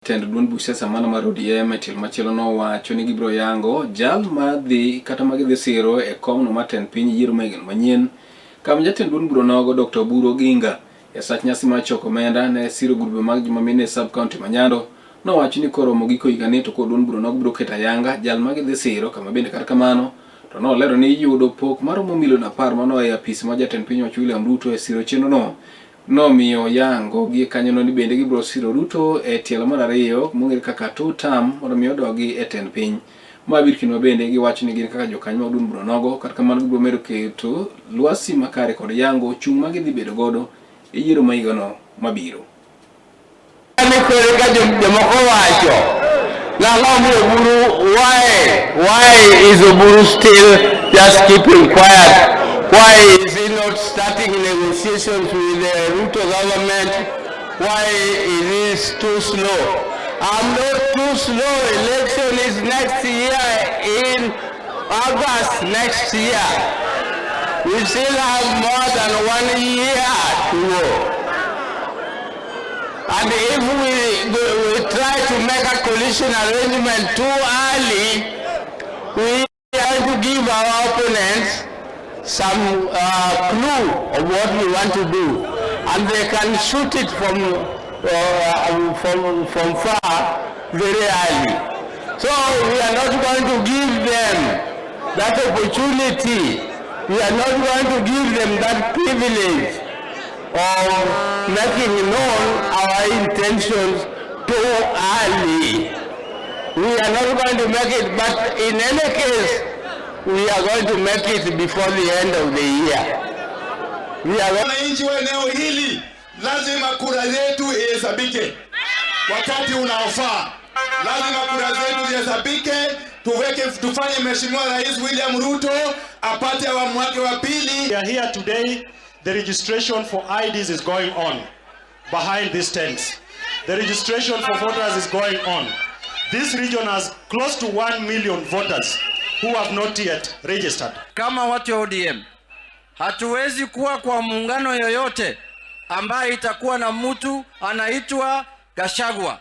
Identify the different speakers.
Speaker 1: Tend duond buch siasa mano mar ODM e tielo machielo nowacho ni gibiro yango jal madhi kata ma gidhi siro e komno mar tend piny yiero ma higani manyien kama jatend duond bura nogo Dr. Oburu Oginga e sach nyasi mar choko omenda ne siro grube mag joma mine e sub county ma Nyando nowacho ni koromo giko higani to koro duond bura nogo biro keto ayanga jal ma gidhi siro kama bende kata kamano to nolero ni yudo pok maromo milion 10 mano e apis mar jatend piny owacho William Ruto e siro chenrono nomiyo yango gi kanyono ni bende gibiro siro Ruto e tielo mar ariyo mong'ere kaka two term mondo mi odogi e tend piny. Ma biro kinde ma bende giwacho ni gin kaka jokanyo mag duond bura nogo kata kamano gibiro medo keto lwasi makare kod yango chung' ma gidhi bedo godo e yiero ma higano mabiro.
Speaker 2: Ni kore ka jomoko wacho nang'o mi Oburu, why is Oburu still just keeping quiet? Why is he not starting negotiations with the Ruto government? Why is he too slow? I'm not too slow. Election is next year, in August next year. We still have more than one year to go. And if we try to make a coalition arrangement too early, we are going to give our opponents some clue of what we want to do. And they can shoot it from far very early. So we are not going to give them that opportunity. We are not going to give them that privilege of making known our intentions too early. We are not going to make it, but in any case, we are going to make it before the end of the year. We are
Speaker 3: Wananchi wa eneo hili, lazima kura yetu ihesabike wakati unaofaa. Lazima kura zetu zihesabike, tuweke tufanye Mheshimiwa Rais William Ruto apate awamu wake wa pili.
Speaker 4: We are here today. The registration for IDs is going on behind these tents. The registration for voters is going on. This region has close to 1 million voters who have not yet registered.
Speaker 5: Kama watu wa ODM hatuwezi kuwa kwa muungano yoyote ambaye itakuwa na mtu anaitwa Gachagua.